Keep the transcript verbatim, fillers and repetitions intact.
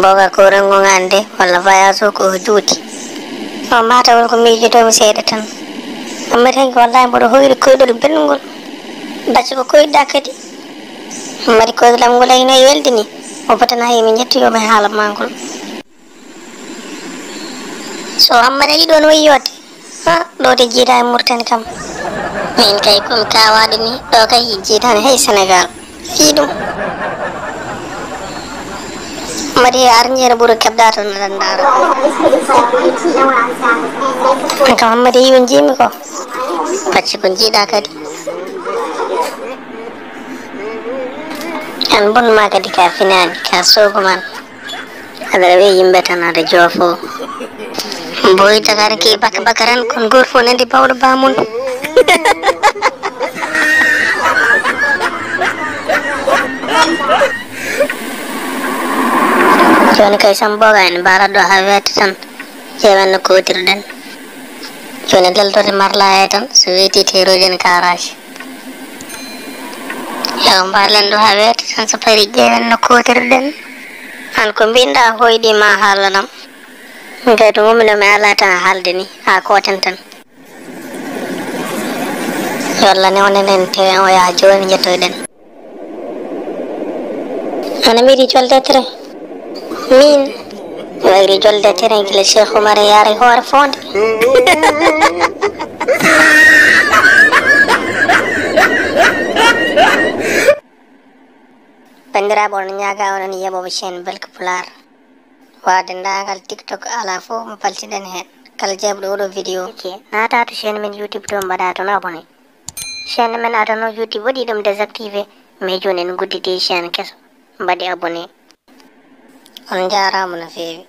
Boga ko rengo ngande walla voyage o ko juuti. O matawol ko miijotoomi seeɗa tan. Ammari hanki wallahi mboɗo hoyri koyɗol belngol. Bacci ko koyɗa kadi. Ammari koyɗolam ngol ayno e weldi ni. O batana himi jettoyomi haala ma ngol. So Ammari yiɗo no yiyote. Ha, ɗo de jiidaani Mauritanie kam. Min kay ko mi kawaɗo ni, ɗo kay jiidaani hay Sénégal. Fii ɗum. Mari ar ñeere ɓuri keɓɗa tan aɗa ndaara. An kam Hammadi yo jiimi ko. Pacci ko jiiɗa kadi. An bon ma kadi ka finaani, ka sogo man. Aɗa ɓe yimɓe tan aɗa joofo. Boy Dakar ki baka baka tan kon goto fof nandi bawɗo bamum. Joni kay samboga en mbara ɗo ha weeta tan. Ƴeewen no kotirɗen. Joni leltode marla e tan so weeti teroji en karaji. Yo mbarlen ɗo ha weeta tan so pari ƴeewen no kotirɗen. An ko mbinɗa hoyɗi ma haalanam. Min kay to ngonmi ɗo mi ala tan haalde ni, ha kooten tan. Yo Allah newnen en te o yaha jooni jettoyɗen. Ana miɗi jolde train. Min mi wayri jolde train gila Cheikh Oumar e yaara e hoore fonde. Bandiraɓe, on ñaaga onon yeɓoɓe chaîne Belka Pulaar. Wa denndaangal TikTok alaa fof mo paltiɗen heen. Kala jeeɓɗo oɗo vidéo, naata to chaîne men YouTube to mbaɗa toon abonné. Chaîne men adano YouTube waɗi ɗum désactivé, mais jooni en gudditi chaîne keso. Mbaɗi abonné. On njaaraama no feewi.